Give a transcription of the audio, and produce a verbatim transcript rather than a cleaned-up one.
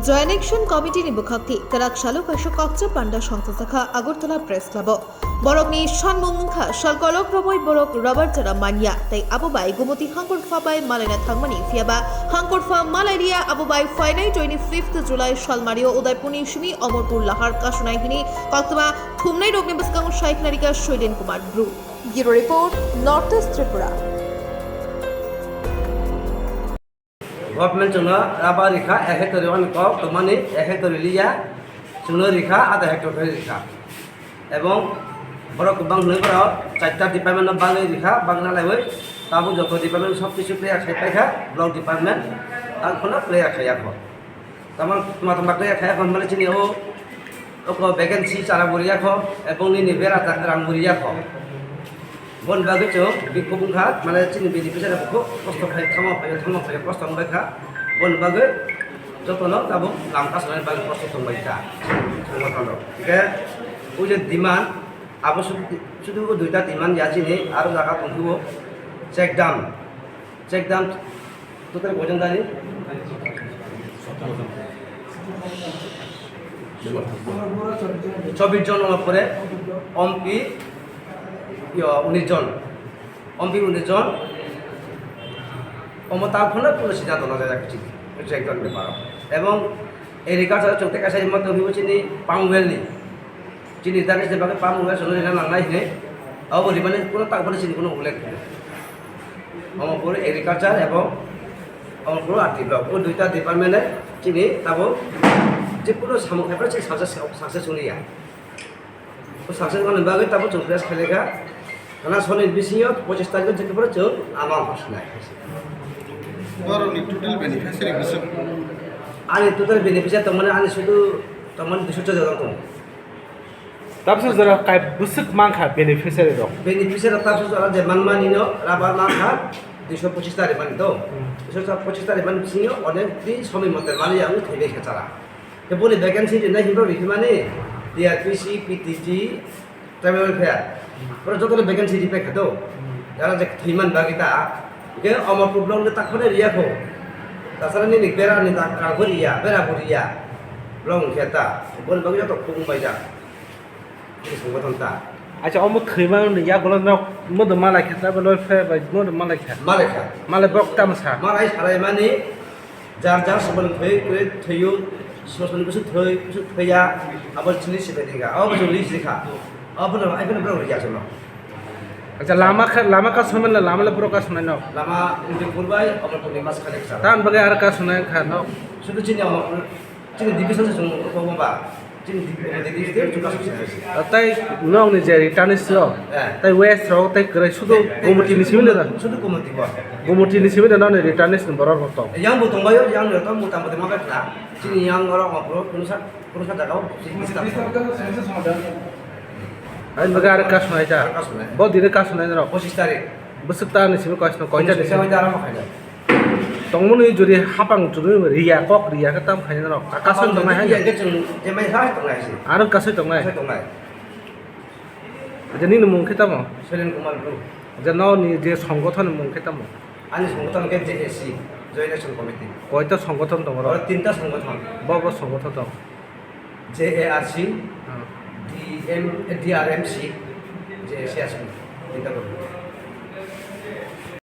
Joint Action Committee ni bwkhakti kwrak salo kaisa kokcha panda songchajakha Agartala Press Club o. Borokni sanmung wngkha sal kolok romwi borok rubber chara manya tei abo bai Gumoti hangkorpha bai malaina thangmani, phiyaba hangkorpha malai riya, abo bai phainai twenty fifth July salmario Udaipurni simi Omorpur lahar kasunai hini koktwma thumnai rokni bwskango sai khna rikha Soilen Kumar Bru. Bureau Report, North East Tripura. Government chwngno rubber rikha, ek hectare ani kok tongmani, ek hectare liya, chwngno rikha, adha hectare khe rikha. Ebong borok kwbang hwnwi borok chaita department no bagwi rikha, bagwi nalaiwi tabuk joto department sob kisu clear khai paikha, block department ang kheno clear khai yakho. Tamo tma tma clear khai yakho hwnmani chini o oko vacancy chara bo riyakho, ebong nini bera ta rang bo riyakho. Boni bagwi chwng bikhuk wngkha, mane chini beneficiary bo khub kosto khai, thangma phaiyo, thangma phaiyo kosto wngbaikha. Boni bagwi jotono tabuk lam kasanani bagwi kosto tongbaikha. Hwnkhe o je demand, abo sudu, sudu o duita demand ya chini, aro jaga tongphio check dam. Check dam. Total koijon jani? Chobbish jon wngma pore ompi, yo, unis jon. Ompi unis jon. Omo tal phano puno siddhanto najak chini. Check dam beparo. Ebong agriculture chwng tei kaisa motto hibo chini palm oil ni. Chini dagis ni bagwi palm oil sono rina nangnai hinwi. Abo rimani kuno tak phano chini kuno ullekh. Omo puro agriculture ebong omo puro R T block. O duita department e chini tabo je kuno samung khai phano chini success, success wngya. O success wngni bagwi tabo chwng press khailai kha. Kana soni bisingo pochis tarikh je kuphuru chwng amang hosnai. Borokni total beneficiary bwswk? Ani total beneficiary tongmani ani sudu tongmani duiso chojak tongo. Tabsa jora kai bwswk mankha beneficiary rok? Beneficiary rok tabsa jora je manmani no rubber mankha duiso pochis tarikh mani to. Hmm. Duiso pochis tarikh mani bisingo onek din somoi mote mani ang thaibai kha chara. Khe boni vacancy rinai hinba rihimani T R P C, P T G, tribal welfare. Oro joto no vacancy ripai kha to. Jara je thwiman bagwi ta. Khe Omorpur block ni takhone riya kho. Tasara nini bera ni ta kangkho riya, bera bo riya. Block wngkhe ta. Boni bagwi joto khung bai ja. Bini songbothon ta. Acha, omo thwima ni yagulo nok modo malai kha, ta bolo phe bai modo malai kha. Malai kha. Malai bok tamsa. Malai salai mani jar jar sobo thwi, thwi, thwiyo, sobo sobo kusu thwi, kusu thwiya, abo chini sibai dinga. Abo chini list dikha. Abo no, ai kono bro ya sono. Acha, lama kha, lama ka somen la, lama la bro ka somen no. Lama undi kurbai, abo kurbai mas khali kha. Tan bagai ar ka somen kha no. Sudu chini amo Chini division se chwng rwkha ba. Chini division se chwng kasu se. Tei nokni je returnees rok, eh, tei waste rok, tei kwrwi sudu committee ni simi da? Sudu committee bo. Committee ni simi da nokni returnees ni borok rok tong? Yang bo tongbaio, yang rok tong, motamoti ma bai khna. Chini yang rok ma pro, kunusa, kunusa jaga o, chini staff. Ani bagwi aro kasonai ta? Kasonai. Bo dini kasonai rok? Pochis tarik. Bwswk ta ni simi kasonai, koita ni simi? Koita ni simi? Tongmani jodi hapang chunui riya, kok riya khe tam khaina rok. Kasoi tongnai hai. Riya khe chwng je mai hai tongnai se. Aro kasoi tongnai. Kasoi tongnai. Je nini mung khe tamo? Soilen Kumar Bru. Je no ni je songgothon ni mung khe tamo? Ani songgothon khe J A C, Joint Action Committee. Koita songgothon tongo oro? Oro tinta songgothon. Bo bo songgothon tong? J A R C, hmm. D M, D R M C, J A C aswk. Tinta tongo.